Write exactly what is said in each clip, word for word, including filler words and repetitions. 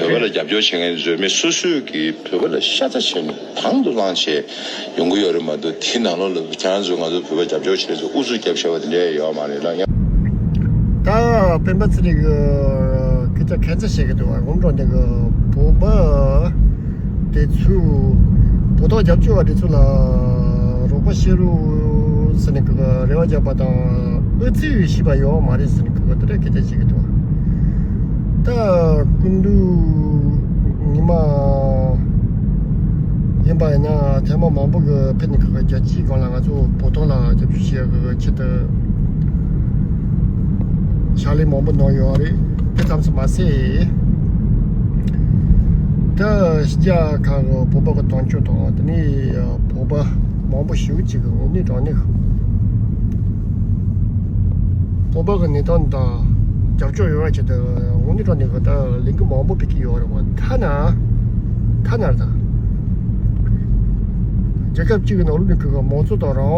བོད་པ་ལ་རྒྱབ་སྐྱོར་བྱེད་མཁན་འཛུལ་མི་སོ་སོས་ཀྱིས་བོད་པ་ལ་ཤ་ཚ་བྱས་ནས་དང་དུ་བླངས་བྱས་ཡོང་གི་ཡོད་རེད་མ་གཏོགས། དེའི་ནང་ལོགས་ལ་ཁྱེད་རང་ཚོས་ང་ཚོ་བོད་པ་རྒྱབ་སྐྱོར་བྱེད་ཚོ་ཨུ་ཚུགས་རྒྱབ་བཞག་པ་དེ་འདྲ་ཡོད་མ་རེད་ལ། ད་སྤེན་པ་ཚེ་རིང་གི་སྐད་ཆ་ཁ་ཚ་བཤད་གི་འདུག་བ། ངོམ་གྲོང་ནས་གི་བོད་པ་དེ་ཚོས་བོད་ཐོག་རྒྱབ་སྐྱོར་བ་དེ་ཚོ་ལ་རོགས་པ་བྱེད་རོགས་ཟེར་ནས་གི་རེ་བ་བརྒྱབ་པ་དང་། ཨུ་ཚུགས་བྱས་པ་ཡོད་མ་རེད་ཟེར་ནས་གི་དེ་འདྲ་སྐད་ཆ་བཤད་གི་འདུག་བ། ད་སྐུ་མདུན་ཉི་མ་ཡིན་པ་ཡིན་ན་ཐེངས་མ་མང་པོ་གི་ཕེབས་ནས་གི་རྒྱལ་སྤྱིའི་སྒང་ལ་ང་ཚོ་བོད་ཐོག་ལ་རྒྱབ་སྐྱོར་བྱེད་ཡག་གི་ཆེད་དུ་ཕྱག་ལས་མང་པོ་གནང་ཡོད་རེད། དེ་ཙམ་ཞིག་མ་ཟད། ད་ཕྱི་རྒྱལ་ཁག་གི་བོད་པ་གི་དོན་གཅོད་དང་། དེ་ནས་བོད་པ་མང་པོ་ཞེ་པོ་ཅིག་གི་དངོས་གནས་དྲང་གནས་བོད་པ་གི་གནས་སྟངས་དང་རྒྱབ་སྐྱོར་ཡོང་བའི་ཆེད་དུ་དངོས་གནས་དྲང་གནས་གི་ད་ལས་འགུལ་མང་པོ་སྤེལ་གྱི་ཡོད་རེད་བ། ཐ་ན་ཐ་ན་ད་རྒྱལ་ཁབ་གཅིག་གི་ནང་ལོགས་ནས་གི་མང་གཙོ་དང་རང་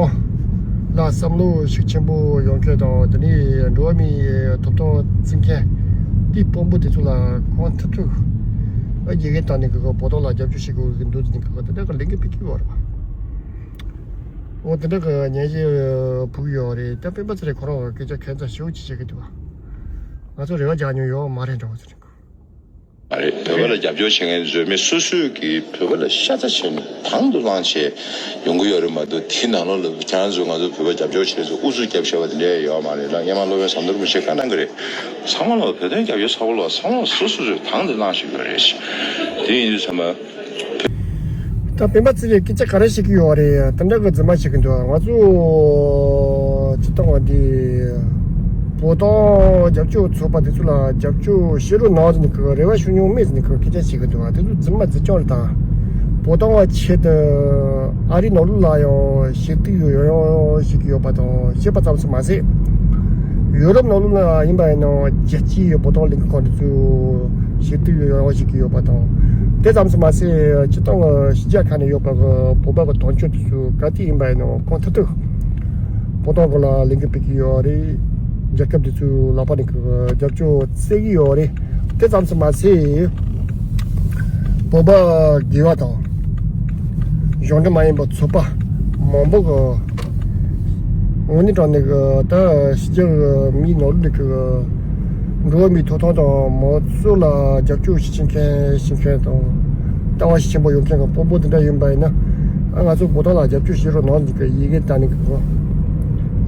དབང་ལ་བསམ་བློ་ཤུགས་ཆེན་པོ་ཡོད་མཁན་དང་། དེ་ནས་འགྲོ་བ་མིའི་ཐོབ་ཐང་བརྩི་མཁན་དེའི་དཔོན་པོ་དེ་ཚོ་ལ་གང་ཐུབ་ཐུབ་ཨ་དགེ་རྒན་བཏང་ནས་གི་བོད་ཐོག་ལ་རྒྱབ་སྐྱོར་བྱེད་དགོས་གི་འདུག་ཟེར་ནས་གི་དེ་འདྲ་གི་ལས་འགུལ་སྤེལ་གྱི་ཡོད་རེད་བ། འོ་དེ་འདྲ་གི་སྙན་ཞུ་ཕུལ་གི་ཡོད་རེད། ད་སྤེན་པ་ཚེ་རིང་ཁོ་རང་གི་སྐད་ཆ་ཁ་ཚ་ཞེ་པོ་ཅིག་བཤད་གི་འདུག་བ། ང་ཚོ་རེ་བ་རྒྱག་མྱོང་ཡོད་མ་རེད་འདྲ་བོ་ཟེར་གི། མ་རེད། བོད་པ་ལ་རྒྱབ་སྐྱོར་བྱེད་མཁན་འཛུལ་མི་སོ་སོས་ཀྱིས་བོད་པ་ལ་ཤ་ཚ་བྱས་ནས་དང་དུ་བླངས་བྱས་ཡོང་གི་ཡོད་རེད་མ་གཏོགས། དེའི་ནང་ལོགས་ལ་ཁྱེད་རང་ཚོས་ང་ཚོ་བོད་པ་རྒྱབ་སྐྱོར་བྱེད་ཚོ་ཨུ་ཚུགས་རྒྱབ་བཞག་པ་དེ་འདྲ་ཡོད་མ་རེད་ལ། སྔོན་མ་སློབ་དཔོན་ཟམ་གདོང་རིན་པོ་ཆེས་བཀའ་གནང་གི་རེད། ཚང་མ་ལ་བོད་དོན་རྒྱབ་སྐྱོར་ཚ་པོ་ལ་ཚང་མ་སོ་སོ་ཚོས་དང་དུ་བླངས་བྱེད་དགོས་རེད། དེ་ཡིན་དུས་ཚང་མ། ད་སྤེན་པ་ཚེ་རིང་སྐད་ཆ་ག་རེ་བཤད་ཀྱི་ཡོད་རེད། དེ་འདྲ་གི་རྫུན་མ་བཤད་ཀྱི་འདུག་ང་ཚོ་སྤྱིར་བཏང་བ་འདི་བོད་དོན་རྒྱབ་སྐྱོར་ཚོགས་པ་དེ་ཚོ་ལ་རྒྱབ་སྐྱོར་བྱེད་རོགས་གནང་ཟེར་ནས་གི་རེ་བ་ཞུ་མྱོང་མེད་ཟེར་ནས་གི་སྐད་ཆ་བཤད་ཀྱི་འདུག་དེ་ཚོ་རྫུན་མ་རྫུན་རྐྱང་རེད། ད་བོད་དོན་བ་ཆེད་དུ་ཨ་རིའི་ནང་ལོགས་ལ་ཡང་ཞུ་གཏུག་ཡོང་ཡོང་བྱེད་ཀྱི་ཡོད་པ་དང་། བྱེད་པ་ཙམ་ཞིག་མ་ཟད། ཡུ་རོབ་ནང་ལོགས་ལ་ཡིན་པ་ཡིན་ན་རྒྱལ་སྤྱིའི་བོད་དོན་ལས་འགུལ་ཁང་དེ་ཚོ་ཞུ་གཏུག་ཡོང་བ་ཞིག་ཡོད་པ་དང་། དེ་ཙམ་ཞིག་མ་ཟད་སྤྱིར་བཏང་གི་ཕྱི་རྒྱལ་ཁག་ནས་ཡོད་པ་གི་བོད་པ་གི་དོན་གཅོད་དེ་ཚོ་ག་དུས་ཡིན་པ་ཡིན་ན་གང་ཐུབ་ཐུབ་བོད་དོན་སྐོར་ལ་ལས་འགུལ་སྤེལ་གྱི་ཡོད་རེད། རྒྱལ་ཁབ་དེ་ཚོའི་ལག་པ་ནས་གི་རྒྱབ་སྐྱོར་བཙལ་གྱི་ཡོད་རེད། དེ་ཙམ་ཞིག་མ་ཟད། བོད་པ་སྒེར་བ་དང་། གཞུང་འབྲེལ་མ་ཡིན་པ་ཚོགས་པ་མང་པོ་གི་དངོས་གནས་དྲང་གནས་གི་ད་ཕྱི་རྒྱལ་གི་མིའི་ནང་ལོགས་ཀྱི་འགྲོ་བ་མིའི་ཐོབ་ཐང་དང་མང་གཙོ་ལ་རྒྱབ་སྐྱོར་ཞིག་བྱེད་མཁན་བྱེད་མཁན་དང་། ལྟ་བ་ཤུགས་ཆེན་པོ་ཡོད་མཁན་གི་དཔོན་པོ་དེ་འདྲ་ཡིན་པ་ཡིན་ན། ཨ་ང་ཚོ་བོད་དོན་ལ་རྒྱབ་སྐྱོར་བྱེད་རོགས་གནང་ཟེར་གི་ཡི་གེ་བཏང་ནས་གི་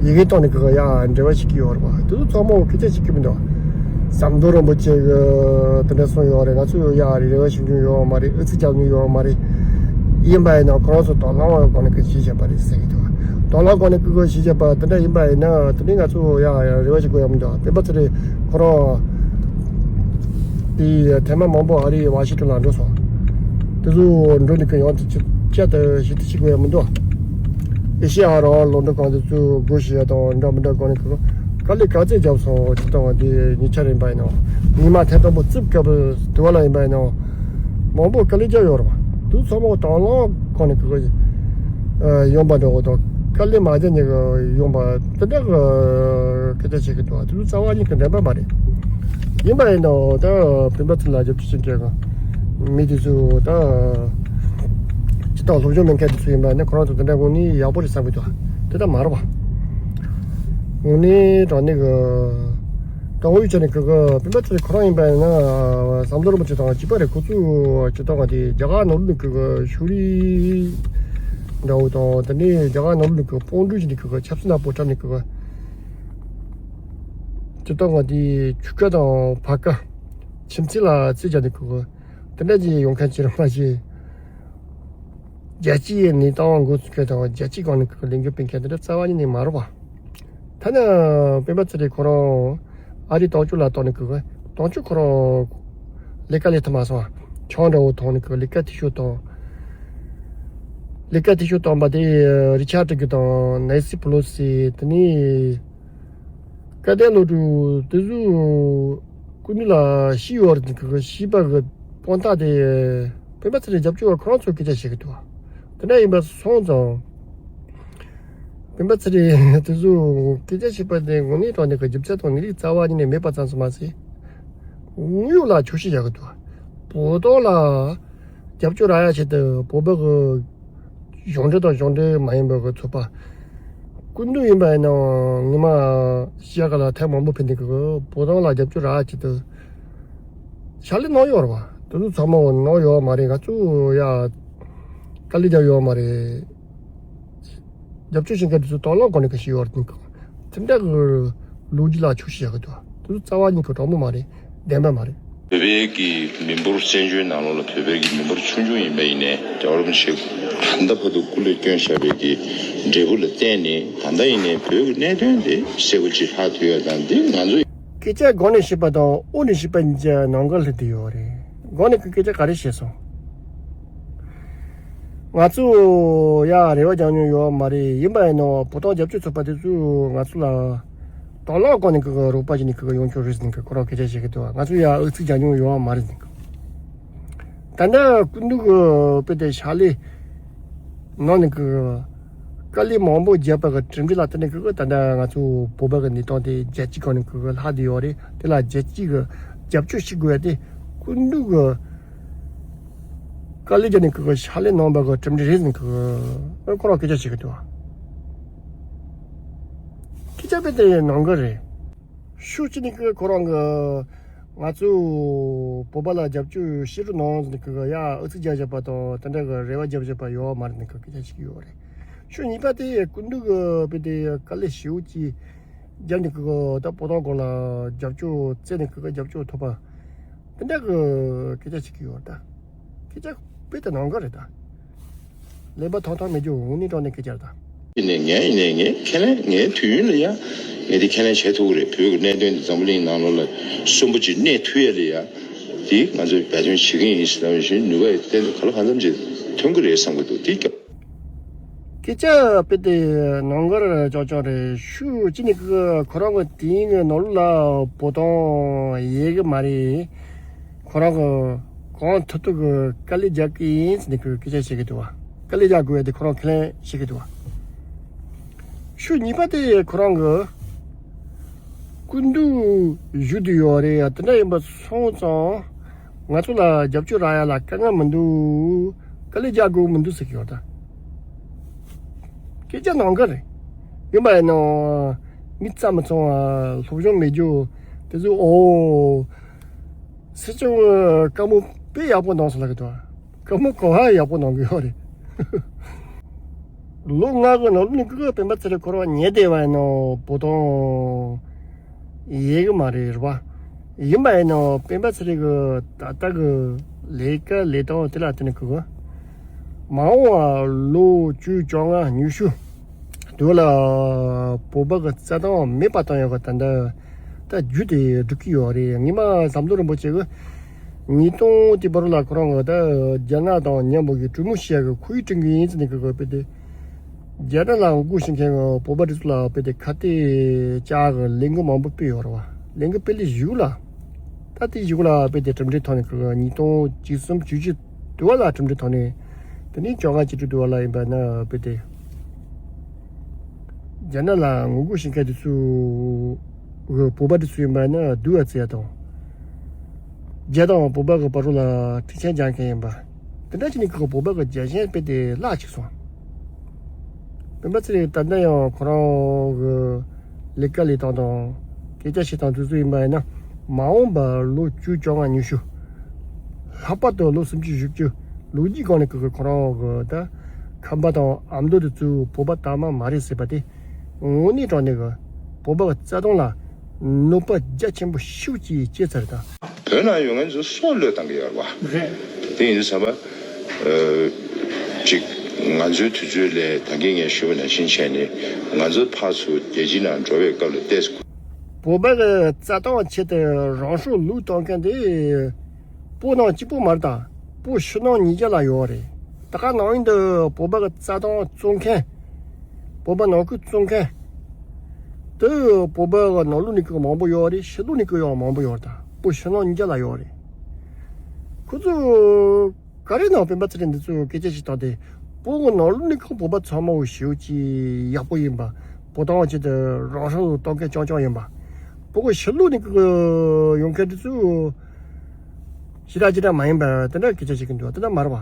ཡི་གེ་བཏང་ནས་གི་ཡ་འབྲེལ་བ་ཞིག་གི་ཡོད་རེད་པ། དེ་ཚོ་ཚང་མ་སྐད་ཆ་ཞིག་གི་མི་འདུག་ཟམ་གདོང་རིན་པོ་ཆེ་གི་དེ་འདྲ་གསུངས་ཡོད་རེད། ང་ཚོ་ཡ་རེ་བ་ཞུ་མྱོང་ཡོད་མ་རེད། ཨུ་ཚུགས་རྒྱབ་མྱོང་ཡོད་མ་རེད། ཡིན་པ་ཡིན་ན་ཁོ་རང་ཚོ་དོ་སྣང་བའི་སྒོ་ནས་གི་ཞིག་བྱས་པ་རེད་ཟེར་གི་འདུག་དོ་སྣང་སྒོ་ནས་གི་གི་ཞིག་བྱས་པ་དེ་འདྲ་ཡིན་པ་ཡིན་ན་དེ་ནི་ང་ཚོ་ཡ་རེ་བ་ཞུ་དགོས་ཡ་མི་འདུག་སྤེན་པ་ཚེ་རིང་ཁོ་རང་དེ་ཐེངས་མ་མང་པོ་ཨ་རིའི་ཝ་ཤིང་ཊོན་ལ་འགྲོ་སོང་། དེ་ཚོ་འགྲོ་ནས་གི་ཡང་དེ་ཅི་བྱ་དེ་ཞིག་དེ་ཞིག་དགོས་ཡ་མི་འདུག་ཨེ་ཤེ་ཡ་རང་དབང་རླུང་འཕྲིན་ཁང་དེ་ཚོ་སྒོ་ཕྱེ་ཡ་དང་འདྲ་མི་འདྲ་སྒོ་ནས་གི་དཀའ་ལས་ག་ཚད་བརྒྱབ་སོང་། ཅི་ལྟ་བ་དེ་ཉེ་ཆར་ཡིན་པ་ཡིན་ནའང་ཉི་མ་ཐེངས་དང་པོ་རྩིབ་དཀར་པོའི་དུས་བ་ལ་ཡིན་པ་ཡིན་ནའང་མང་པོ་དཀའ་ལས་བརྒྱབ་ཡོད་རེད་པ། དེ་ཚོ་ཚང་མ་དང་བླངས་སྒོ་ནས་གི་ཡོང་པ་འདྲ་བོ་དང་དཀའ་ལས་མ་བརྒྱབ་ནས་གི་ཡོང་པ་དེ་འདྲ་གི་སྐད་ཆ་བཤད་གི་འདུག་དེ་ཚོ་རྩ་བ་ཉིད་ཀྱི་འགྲན་པ་མ་རེད། ཡིན་པ་ཡིན་ནའང་ད་སྤེན་པ་ཚེ་རིང་ལ་རྒྱབ་སྐྱོར་བྱེད་མཁན་གི་མི་དེ་ཚོ་ད་སྤྱིར་བཏང་སློབ་སྦྱོང་མེད་མཁན་དེ་ཚོ་ཡིན་པ་ནི་ཁོ་རང་ཚོ་དེ་འདྲ་དངོས་གནས་ཡག་པོ་རེད་བསམ་གི་འདུག་དེ་ལྟར་མ་རེད་པ། དངོས་གནས་དྲང་གནས་གི་དང་འོས་ཆ་ནས་གི་གི་སྤེན་པ་ཚེ་རིང་ཁོ་རང་ཡིན་པ་ཡིན་ན་ཟམ་གདོང་རིན་པོ་ཆེ་དང་གཅིག་པ་རེད། ཁོ་ཚོ་སྤྱིར་བཏང་གི་དེ་རྒྱ་གར་ནང་ལོགས་ནས་གི་གི་ཕྱོགས་རིས་འདྲ་བོ་དང་། དེ་ནས་རྒྱ་གར་ནང་ལོགས་ནས་གི་དཔུང་སྒྲིག་བྱས་ནས་གི་གི་ཆབ་སྲིད་ནག་པོ་འཁྲབ་ནས་གི་གི་སྤྱིར་བཏང་གི་དེ་ཆོལ་ཁ་དང་ཕ་ཁ་ཁྱིམ་མཚེས་ལ་རྩིས་རྒྱག་ནས་གི་གི་དེ་འདྲ་ཅིག་ཡོང་མཁན་ཅིག་རེད་མ་གཞི། རྒྱལ་སྤྱིའི་གནས་སྟངས་འགོ་ཚུགས་མཁན་དང་རྒྱལ་སྤྱིའི་སྒང་ནས་གི་ལས་འགུལ་སྤེལ་མཁན་དེ་འདྲ་རྩ་བ་ཉིད་ནས་མ་རེད་པ། ཐ་ན་སྤེན་པ་ཚེ་རིང་ཁོ་རང་ཨ་རིའི་དོན་གཅོད་ལ་གཏོགས་ནས་གི་དོན་གཅོད་ཁོ་རང་ལས་ཀ་ལས་ཐུབ་མ་སོང་། ཆང་འདྲ་བོ་འཐུང་ནས་གི་ལས་ཀ་འཐུས་ཤོར་བཏང་། ལས་ཀ་འཐུས་ཤོར་བཏང་པ་དེ་རི་ཆར་ཌི་གྷར་དང་ནེན་སི་པེ་ལོ་སི་དེ་ནས། སྐལ་ལྡན་བློ་གྲོས་དེ་ཚོ་སྐུ་མདུན་ལ་ཤི་ཡོད་རེད། དེ་གི་ཤི་བ་གི་དཔང་རྟགས་དེ་སྤེན་པ་ཚེ་རིང་རྒྱབ་སྐྱོར་བ་ཁོ་རང་ཚོས་སྐད་ཆ་བཤད་གི་འདུག་དེ་འདྲ་ཡིན་པ་སོང་ཙང་། སྤེན་པ་ཚེ་རིང་དེ་ཚོ་སྐད་ཆ་བཤད་པ་དེ་དངོས་གནས་དྲང་གནས་གི་རྒྱུ་མཚན་དང་ངེས་ལེགས་རྩ་བ་ཉིད་ནས་མེད་པ་ཙམ་ཞིག་མ་ཟད། དངོས་ཡོད་ལ་འཁྱོག་བཤད་བྱ་གི་འདུག་བོད་ཐོག་ལ་རྒྱབ་སྐྱོར་རག་ཡ་ཆེད་དུ་བོད་པ་གི་གཞུང་འབྲེལ་དང་གཞུང་འབྲེལ་མ་ཡིན་པ་གི་ཚོགས་པ་སྐུ་མདུན་ཡིན་པ་ཡིན་ནའང་ཉི་མ་ཤར་ཁ་ལ་ཐེངས་མང་པོ་ཕེབས་ནས་གི་བོད་ཐོག་ལ་རྒྱབ་སྐྱོར་རག་ཡ་ཆེད་དུ་ཕྱག་ལས་གནང་ཡོད་རེད་བ། དེ་ཚོ་ཚང་མ་གནང་ཡོད་མ་རེད། ང་ཚོ་ཡ་དཀའ་ལས་རྒྱབ་ཡོད་མ་རེད། རྒྱབ་སྐྱོར་བྱེད་མཁན་དེ་ཚོ་དང་བླངས་སྒོ་ནས་གི་ཞིག་ཡོད་རེད། དེ་འདྲ་གི་ལོ་རྒྱུས་ལ་ཆོས་ཞིག་ཡག་གི་འདུག་དེ་ཚོ་རྩ་བ་ཉིད་ཀྱི་དྲང་མོ་མ་རེད། བདེན་པ་མ་རེད། བོད་པའི་གི་མི་འབོར་བཙན་བྱོལ་ནང་ལོགས་ལ་བོད་པའི་གི་མི་འབོར་ཆུང་ཆུང་ཡིན་པ་ཡིན་ནའི་རྒྱལ་བ་རིན་པོ་ཆེ་ད་ལྟ་བར་དུ་སྐུ་ལས་བསྐྱོན་བཞག་པའི་གི་འབྲས་བུ་ལ་བརྟེན་ནས་ད་ལྟ་ཡིན་ནའི་བོད་ཀྱི་གནད་དོན་དེ་གསལ་པོ་ཅིག་ལྷག་ཐུབ་ཡ་དང་འདི་ང་ཚོ། སྐད་ཆ་སྒང་ནས་བཤད་པ་དང་དབུས་ནས་བཤད་པ་གཉིས་ཀྱི་ནང་འགལ་སླེབས་བསྡད་ཡོད་རེད། སྒང་ནས་ཀྱི་སྐད་ཆ་ག་རེ་བཤད་སོང་། ང་ཚོ་ཡ་རེ་བ་རྒྱག་མྱོང་ཡོད་མ་རེད། ཡིན་པ་ཡིན་ནའང་བོད་ཐོག་རྒྱབ་སྐྱོར་ཚོགས་པ་དེ་ཚོས་ང་ཚོ་ལ་དང་བླངས་སྒོ་ནས་ཀྱི་རོགས་པ་བྱས་ནས་ཀྱི་ཡོང་ཆོག་རེད་ཟེར་ནས་ཀྱི་ཁོ་རང་སྐད་ཆ་བཤད་ཀྱི་འདུག་ང་ཚོ་ཡ་ཨུ་ཚུགས་རྒྱག་མྱོང་ཡོད་མ་རེད་ཟེར་ནས་ཀྱི། ད་ལྟ་སྐུ་མདུན་གྱི་དཔེ་དེ་ཕྱག་ལས་གནང་ནས་ཀྱི་དཀའ་ལས་མང་པོ་བརྒྱབ་པ་གི་གྲུབ་འབྲས་ལ་བརྟེན་ནས་ཀྱི་ད་ལྟ་ང་ཚོ་བོད་པ་གི་གནས་སྟངས་དེ་རྒྱལ་སྤྱིའི་སྒང་ནས་ཀྱི་ལྷག་བསྡད་ཡོད་རེད། དེ་ལ་རྒྱལ་སྤྱི་གི་རྒྱབ་སྐྱོར་ཞིག་དགོས་ཡ་དེ་སྐུ་མདུན་གྱི་དཀའ་ལས་བརྒྱབ་ནས་ཀྱི་ཕྱག་ལས་གནང་བ་གི་གྲུབ་འབྲས་རེད་ཟེར་ནས་ཀྱི་ཁོ་རང་སྐད་ཆ་བཤད་ཀྱི་འདུག་སྐད་ཆ་དཔེ་དེ་ནང་གི་རེད། ཤུགས་ཆེ་ནས་ཀྱི་ཁོ་རང་གི་ང་ཚོ་བོད་པ་ལ་རྒྱབ་སྐྱོར་ཤེས་རུ་ནང་ཟིན་ཀྱི་ཡ་ཨུ་ཚུགས་རྒྱག་བཞག་པ་དང་དེ་འདྲ་གི་རེ་བ་རྒྱབ་བཞག་པ་ཡོད་མ་རེད་ནས་ཀྱི་སྐད་ཆ་ཞིག་ཡོད་རེད། ཤུགས་གཉིས་པ་དེ་སྐུ་མདུན་གི་དཔེ་དེ་དཀའ་ལས་ཞེ་པོ་ཅིག་རྒྱབ་ནས་ཀྱི་ད་བོད་ཐོག་སྒང་ལ་རྒྱབ་སྐྱོར་བཙལ་ནས་ཀྱི་རྒྱབ་སྐྱོར་ཐོབ་པ་དེ་འདྲ་གི་སྐད་ཆ་ཞིག་ཡོད་རེད་ད། སྐད་ཆ་དཔེ་དེ་ནང་གི་རེད་ད། ཀླད་པ་ཐང་ཐང་མེད་རྒྱུ་དངོས་གནས་དྲང་གནས་སྐད་ཆ་རེད་ད། ཡིན་ནའི་ངས་ཡིན་ནའི་ངས་ཁས་ལེན་ངའི་དུས་ཡུན་ལ་ཡ་ངས་འདི་ཁས་ལེན་བྱེད་ཐུབ་ཀྱི་རེད། བོད་ཀྱི་གནད་དོན་འདི་འཛམ་བུ་གླིང་ནང་ལོགས་ལ་གསོན་པོ་ཅིག་གནས་ཐུབ་ཡ་ལ་ཡ་འདི་ང་ཚོས་འབད་བརྩོན་བྱེད་ཀྱི་ཡིན་ཟེར་ནས་ནུས་པ་ཡི་ཏན་ཏན་ག་ལ་གང་འཚམ་ཅིག་ཐོན་གྱི་རེད་བསམ་གྱི་འདུག་དེ་སྐབས། སྐད་ཆ་དཔེ་དེ་ནང་གི་རེད་ཅོག་ཅོག་རེད། ཤུགས་ཅི་ནས་ཀྱི་ཁོ་རང་གི་དེའི་ནང་ལོགས་ལ་བོད་དོན་ཡོད་གི་མ་རེད། ཁོ་རང་གི་གང་ཐུབ་ཐུབ་ཀྱི་དཀའ་ལས་རྒྱག་གི་ཡིན་ཟེར་ནས་ཀྱི་སྐད་ཆ་བཤད་ཀྱི་འདུག་བ། དཀའ་ལས་རྒྱག་དགོས་ཡ་དེ་ཁོ་རང་ཁས་ལེན་བཤད་ཀྱི་འདུག་བ། ཤུགས་གཉིས་པ་དེ་ཁོ་རང་གི་སྐུ་མདུན་བཞུགས་བསྡད་ཡོད་རེད། དེ་འདྲ་ཡིན་པ་སོང་ཙང་ང་ཚོ་ལ་རྒྱབ་སྐྱོར་རག་ཡ་ལ་དཀའ་ངལ་མི་འདུག་དཀའ་ལས་རྒྱག་དགོས་མི་འདུག་ཟེར་གྱི་ཡོད་ད། སྐད་ཆ་ནང་གི་རེད། ཡིན་པ་ཡིན་ནའང་མི་རྩ་མི་ཚང་བ་སློབ་སྦྱོང་མེད་རྒྱུ་དེ་ཚོ་ཨོ། སྲིད་སྐྱོང་བཀའ་མོལ་དཔེ་ཡག་པོ་གནང་སོང་ལབ་ཀྱི་འདུག་བཀའ་མོལ་གོ་བ་ཡག་པོ་གནང་གི་ཡོད་རེད། ལོ་ལྔ་གི་ནང་ལོགས་ནས་ཀྱི་སྤེན་པ་ཚེ་རིང་ཁོ་རང་ཉལ་བསྡད་པ་ཡིན་ནའང་བོད་དོན་ཡོད་གི་མ་རེད་རེད་པ། ཡིན་པ་ཡིན་ནའང་སྤེན་པ་ཚེ་རིང་གི་ད་ལྟ་གི་ལས་ཀ་ལས་སྟངས་དེ་ལ་བརྟེན་ནས་ཀྱི་མ་འོངས་པ་ལོ་བཅུ་བཅོ་ལྔ་ཉི་ཤུ་དུས་ལ་བོད་པ་གི་རྩ་དོན་མེད་པ་བཏང་ཡག་གི་ད་ལྟ་ད་རྒྱུ་དེ་སྒྲུབ་ཀྱི་ཡོད་རེད། ངས་མ་ཟམ་གདོང་རིན་པོ་ཆེ་གི་ཉིས་སྟོང་དེ་བར་ལ་ཁོ་རང་གི་ད་རྒྱ་ནག་དང་མཉམ་པོ་གི་གྲོས་མོལ་བྱེད་ཡག་གི་ཁོར་ཡུག་བསྐྲུན་གི་ཡིན་ཟེར་ནས་གི་གི་དཔེ་དེ་རྒྱ་ནག་ལ་ངོ་རྒོལ་བྱེད་མཁན་གི་བོད་པ་དེ་ཚོ་ལ་དཔེ་དེ་ཁ་གཏད་བཅག་གི་ལས་འགུལ་མང་པོ་སྤེལ་ཡོད་རེད་བ། ལས་འགུལ་སྤེལ་ལས་གཞུག་ལ་ད་དེ་གཞུག་ལ་དཔེ་དེ་གྲུབ་འབྲས་ཐོག་ནས་གི་ཉིས་སྟོང་བཅུ་གསུམ་བཅུ་བཞི་དུས་བར་ལ་གྲུབ་འབྲས་ཐོག་ནས། དེ་ནས་བཅོ་ལྔ་བཅུ་དྲུག་དུས་བར་ལ་ཡིན་པ་ན་དཔེ་དེ། རྒྱ་ནག་ལ་ངོ་རྒོལ་བྱེད་མཁན་དེ་ཚོ་གི་བོད་པ་དེ་ཚོ་ཡིན་པ་ན་སྡུག་ཨ་ཙི་ཡ་དང་། རྒྱ་དང་བོད་པ་གི་བར་ལ་འཁྲུག་ཆ་རྒྱག་མཁན་ཡིན་པ། དེ་འདྲ་བྱས་ནས་ཁོ་བོད་པ་གི་རྒྱལ་ཞེན་དཔེ་དེ་བརླག་ཅིག་སོང་། སྤེན་པ་ཚེ་རིང་ད་ལྟ་ཡང་ཁོ་རང་གི་ལས་ཀ་ལས་སྟངས་དང་སྐད་ཆ་བཤད་སྟངས་དེ་ཚོ་ཡིན་པ་ཡིན་ན་མ་འོངས་པ་ལོ་བཅུ་བཅོ་ལྔ་ཉི་ཤུ། ལྷག་པར་དུ་ལོ་སུམ་ཅུ་བཞི་བཅུ་ལོ་རྒྱུས་སྒང་ནས་ཀྱི་ཁོ་རང་གི་ད་ཁམས་པ་དང་ཨ་མདོ་དེ་ཚོ་བོད་པ་དག་མ་མ་རེད་ཟེར་བ་དེ་དངོས་གནས་དྲང་གནས་ཀྱི་བོད་པ་གི་རྩ་དོན་ལ་གནོད་པ་རྒྱ་ཆེན་པོ་ཤུགས་ཀྱིས་སྐྱེལ་ཚར་ད། བོད་ནང་ཡོད་མཁན་ཚོ་སྲོག་བློས་བཏང་གི་ཡོད་རེད་བ། རེད། དེ་ཡིན་དུས་ཙམ་པ། ཨ། ཅིག་ང་ཚོའི་དུས་ཚོད་ལས་ད་གིན་ངས་ཞུས་པ་ནང་བཞིན་བྱས་ནས་ང་ཚོ་ཕར་ཚུར་རྒྱལ་སྤྱིའི་ནང་འགྲོ་བའི་སྐབས་ལ་ཏོག་ཙམ། བོད་པ་གི་རྩ་དོན་ཆེད་དུ་རང་སྲོག་བློས་གཏོང་མཁན་དེ་བོད་ནང་གཅིག་པོ་མ་རེད་ད། བོད་ཕྱི་ནང་གཉིས་ཆ་ལ་ཡོད་རེད། ད་ག་ནང་བཞིན་དུ་བོད་པ་གི་རྩ་དོན་བཙོང་མཁན། བོད་པ་ནང་ཁུལ་བཙོང་མཁན། དེ་བོད་པ་གི་ནང་ལོགས་ནས་ཀྱི་མང་པོ་ཡོད་རེད། ཕྱི་ལོགས་ནས་ཀྱི་ཡང་མང་པོ་ཡོད་རེད་ད། བོད་ཕྱི་ནང་གཉིས་ཆ་ལ་ཡོད་རེད། ཁོ་ཚོ་ག་རེ་ནང་སྤེན་པ་ཚེ་རིང་འདི་ཚོས་སྐད་ཆ་ཞིག་བཏང་སྟེ། བོད་གི་ནང་ལོགས་ནས་ཁོ་བོད་པ་ཚང་མ་འོ་ཞེ་པོ་ཅིག་ཡག་པོ་ཡིན་པ། བོད་དོན་ཆེད་དུ་རང་སྲོག་གཏོང་མཁན་རྐྱང་རྐྱང་ཡིན་པ། བོད་གི་ཕྱི་ལོགས་ནས་ཀྱི་ཡོང་མཁན་འདི་ཚོས་ ཞེ་དྲག་ཅི་འདྲ་མ་ཡིན་པ་དེ་འདྲ་སྐད་ཆ་བཤད་ཀྱི་འདུག་དེ་འདྲ་མ་རེད་པ།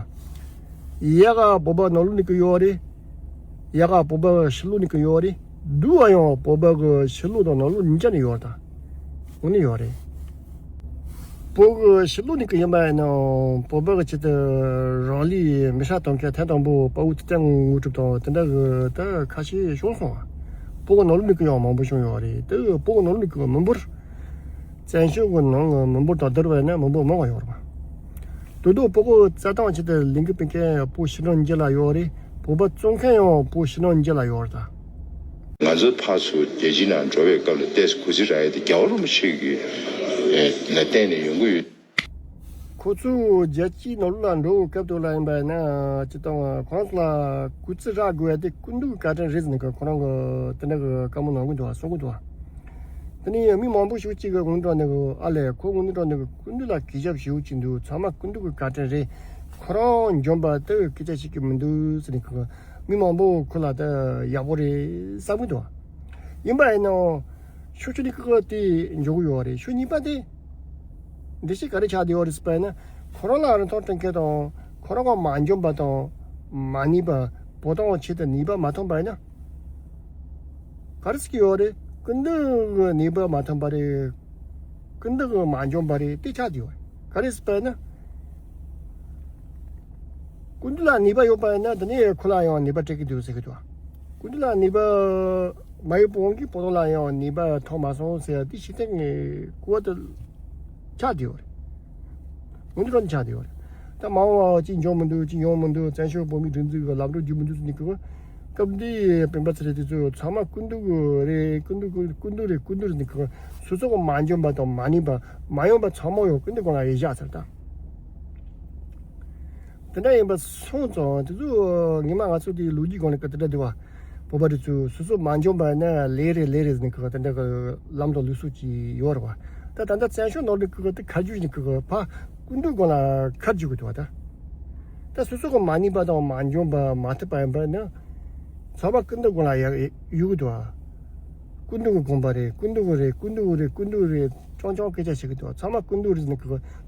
ཡ་ག་བོད་པ་ནང་ལོགས་ནས་ཀྱི་ཡོད་རེད། ཡ་ག་བོད་པ་ཕྱི་ལོགས་ནས་ཀྱི་ཡོད་རེད། འདུག་བ་ཡང་བོད་པ་གི་ཕྱི་ལོགས་དང་ནང་ལོགས་གཉིས་ཆ་ནས་ཡོད་རེད་ད། དངོས་གནས་ཡོད་རེད། བོད་གི་ཕྱི་ལོགས་ནས་ཀྱི་ཡིན་པ་ཡིན་ན་བོད་པ་གི་ཆེད་དུ་རང་ལུས་མེ་སྲེག་གཏོང་མཁན་ཐེངས་དང་པོ་དཔའ་བོ་ཚེ་བརྟན་དངོས་གྲུབ་དང་དེ་འདྲ་གི་ད་ཁ་ཤས་བྱུང་སོང་བ། བོད་གི་ནང་ལོགས་ནས་ཀྱི་ཡང་མང་པོ་བྱུང་ཡོད་རེད་དེ་བོད་གི་ནང་ལོགས་ནས་ཀྱི་མི་འབོར། བཙན་བྱོལ་གྱི་ནང་གི་མི་འབོར་དང་བསྡུར་བ་ཡིན་ན་མི་འབོར་མང་བ་ཡོད་རེད་པ། དོ་དོ་བོད་པ་རྩ་དང་ཆེད་དུ་ལས་འགུལ་སྤེལ་མཁན་བོད་ཕྱི་ནང་གཉིས་ལ་ཡོད་རེད། བོད་པ་བཙོང་མཁན་ཡང་བོད་ཕྱི་ནང་གཉིས་ལ་ཡོད་རེད་ད། ང་ཚོ་ཕར་ཚུར་རྒྱལ་སྤྱིའི་ནང་འགྲོ་བའི་སྐབས་ལ་ཏོག་ཙམ་གུས་བརྩི་རག་ཡས་དེ་རྒྱལ་བ་རིན་པོ་ཆེ་གི་ལ་བརྟེན་ནས་ཡོང་གི་ཡོད། ཁོ་ཚོ་རྒྱལ་སྤྱིའི་ནང་ལོགས་ལ་འགྲོ་བའི་སྐབས་དུ་ལ་ཡིན་པ་ཡིན་ན་སྤྱིར་བཏང་ཁོ་རང་ཚོ་ལ་གུས་བརྩི་རག་དགོས་ཡ་དེ་སྐུ་མདུན་གྱི་བཀའ་དྲིན་རེད་ཟེར་ནས་ཁོ་རང་གི་དེ་འདྲ་གི་བཀའ་མོལ་གནང་གི་འདུག་གསུང་གི་འདུག་དེ་ནས་མི་མང་པོ་ཞིག་གཅིག་གི་ངོ་འདྲ་ནས་ཨ་ལས་ཁོ་ངོ་འདྲ་ནས་སྐུ་མདུན་ལ་གུས་ཞབས་ཞུ་གི་འདུག་ཚང་མ་སྐུ་མདུན་གྱི་བཀའ་དྲིན་རེད། ཁོ་རང་འཇོན་པ་དེ་སྐད་ཆ་བཤད་ཀྱི་མི་འདུག་ཟེར་ནས་ཁོ་མི་མང་པོ་ཁོ་ལ་དེ་ཡག་པོ་རེད་བསམ་གི་འདུག་ཡིན་པ་ཡིན་ནའང་ཕྱོགས་གཅིག་ནས་ཁོ་དེ་འཇོག་གི་ཡོད་རེད། ཕྱོགས་གཉིས་པ་དེ། འགྲེལ་བཤད་ག་རེ་ཆགས་བསྡད་ཡོད་རེད་ཟེར་བ་ཡིན་ན། ཁོ་རང་ལ་རིན་ཐང་སྤྲད་མཁན་དང་ཁོ་རང་གི་མ་འཇོན་པ་དང་མ་ནུས་པ་བོད་དོན་ཆེད་དུ་ནུས་པ་མ་ཐོན་པ་ཡིན་ན། ག་རེ་ཟེར་གྱི་ཡོད་རེད། སྐུ་མདུན་གྱི་ནུས་པ་མ་ཐོན་པ་རེད། སྐུ་མདུན་གྱི་མ་འཇོན་པ་རེད་དེ་ཆགས་བསྡད་ཡོད་རེད། ག་རེ་ཟེར་བ་ཡིན་ན། སྐུ་མདུན་ལ་ནུས་པ་ཡོད་པ་ཡིན་ན་དེ་ནས་ཁོ་ལ་ཡང་ནུས་པ་སྤྲད་ཀྱི་འདུག་ཟེར་གྱི་འདུག་སྐུ་མདུན་ལ་ནུས་པ་མ་ཡོད་པའི་དབང་གིས་བོད་དོན་ལ་ཡང་ནུས་པ་ཐོན་མ་སོང་ཟེར་ཡ་དེ་ཞིག་སྟེང་གི་གོ་བ་དེ་ཆགས་བསྡད་ཡོད་རེད། ངོ་འདི་རང་ཆགས་བསྡད་ཡོད་རེད། ད་མ་འོངས་པ་ཅི་འབྱུང་མི་འདུག་ཅི་ཡོང་མི་འདུག་བཙན་བྱོལ་བོད་མིའི་སྒྲིག་འཛུགས་ཀྱི་ལམ་འགྲོ་རྒྱུ་མི་འདུག་ཟེར་ནས་གི་སྐབས་འདིའི་སྤེན་པ་ཚེ་རིང་དེ་ཚོ་ཚང་མ་སྐུ་མདུན་གྱི་རེད། སྐུ་མདུན་གྱི་སྐུ་མདུན་རེད། སྐུ་མདུན་རེད་ཟེར་ནས་གི་སོ་སོ་གི་མ་འཇོན་པ་དང་མ་ནུས་པ་མ་ཡོང་པ་ཚང་མ་ཡང་སྐུ་མདུན་སྒང་ལ་ཡར་བཞག་ཚར་ད། དེ་འདྲ་ཡིན་པ་སོང་ཙང་དེ་ཚོ་ངེས་མ་ང་ཚོ་དེའི་ལོ་རྒྱུས་སྒང་ལ་གི་དེ་འདྲ་འདུག་བ། བོད་པ་དེ་ཚོས་སོ་སོ་མ་འཇོན་པ་ཡིན་ན་ལས་རེད་ལས་རེད་ཟེར་ནས་གི་དེ་འདྲ་གི་ལམ་དང་ལུགས་སྲོལ་ཅིག་ཡོད་རེད་བ། ད་ད་ལྟ་བཙན་བྱོལ་ནང་ལ་གི་དེ་ཁ་རྒྱུག་ནས་གི་ཕ་སྐུ་མདུན་སྒང་ལ་ཁ་རྒྱུག་གི་འདུག་བ་ད། ད་སོ་སོ་གི་མ་ནུས་པ་དང་མ་འཇོན་པ་མ་ཐུབ་པ་ཡིན་པ་ནི་ཚང་མ་སྐུ་མདུན་སྒང་ལ་ཡ་གཡུག་གི་འདུག་བ། སྐུ་མདུན་གྱི་དགོངས་པ་རེད། སྐུ་མདུན་གྱི་རེད། སྐུ་མདུན་གྱི་རེད། སྐུ་མདུན་རེད། ཅང་ཅང་སྐད་ཆ་བཤད་ཀྱི་འདུག་ཚང་མ་སྐུ་མདུན་རེད་ཟེར་ནས་གི་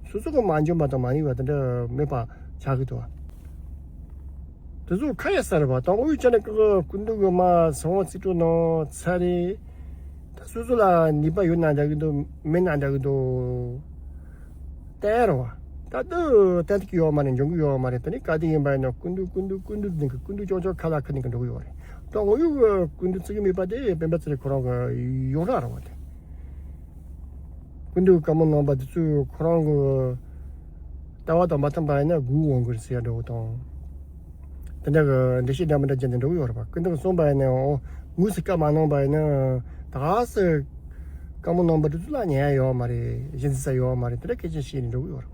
སོ་སོ་གི་མ་འཇོན་པ་དང་མ་ནུས་པ་དེ་འདྲ་མེད་པ་ཆགས་ཀྱི་འདུག་དེ་ཚོ་ཁ་ཡ་གསར་བ་དང་དབུས་ཅན་གྱི་སྐུ་མདུན་གྱི་མ་སང་བ་རྩིས་སྤྲོད་གནང་ཚར་རེད། ད་སོ་སོ་ལ་ནུས་པ་ཡོད་ན་འདྲ་གི་འདུག་མེད་ན་འདྲ་གི་འདུག་བསྟན་རོ། ད་དུ་བསྟན་ཐུབ་ཀྱི་ཡོད་མ་རེད། འཇོན་གི་ཡོད་མ་རེད། དེ་ནི་ག་དུས་ཡིན་པ་ཡིན་ན་སྐུ་མདུན་སྐུ་མདུན་སྐུ་མདུན་ཟེར་གི་སྐུ་མདུན་ཅང་ཅང་ཁ་ལ་ཁ་ནས་གི་འགྲོ་གི་ཡོད་རེད། ད་ངོ་ཡུ་སྐུ་མདུན་བརྩི་གི་མེད་པ་དེ་སྤེན་པ་ཚེ་རིང་ཁོ་རང་གི་ཡོང་ར་ར་བ་དེ། སྐུ་མདུན་བཀའ་མོལ་གནང་པ་དེ་ཚོས་ཁོ་རང་གི་ལྟ་བ་དང་མ་མཐུན་པ་ཡིན་ན་དགུ་འོང་གི་རེད་ཟེར་ཡ་འདྲ་བོ་དང་། དེ་འདྲ་གི་འགྲེལ་བཤད་འདྲ་མི་འདྲ་བརྒྱབ་ནས་འགྲོ་གི་ཡོད་རེད་པ། སྐུ་མདུན་གསུངས་པ་ཡིན་ན་འོ་དངོས་སུ་བཀའ་མ་གནང་པ་ཡིན་ན་ད་སུ་བཀའ་མོལ་གནང་པ་དེ་ཚོ་ལ་ཉན་ཡ་ཡོད་མ་རེད། གཞི་འཛིན་ས་ཡོད་མ་རེད། དེ་འདྲ་སྐད་ཆ་བཤད་ནས་འགྲོ་གི་ཡོད་རེད།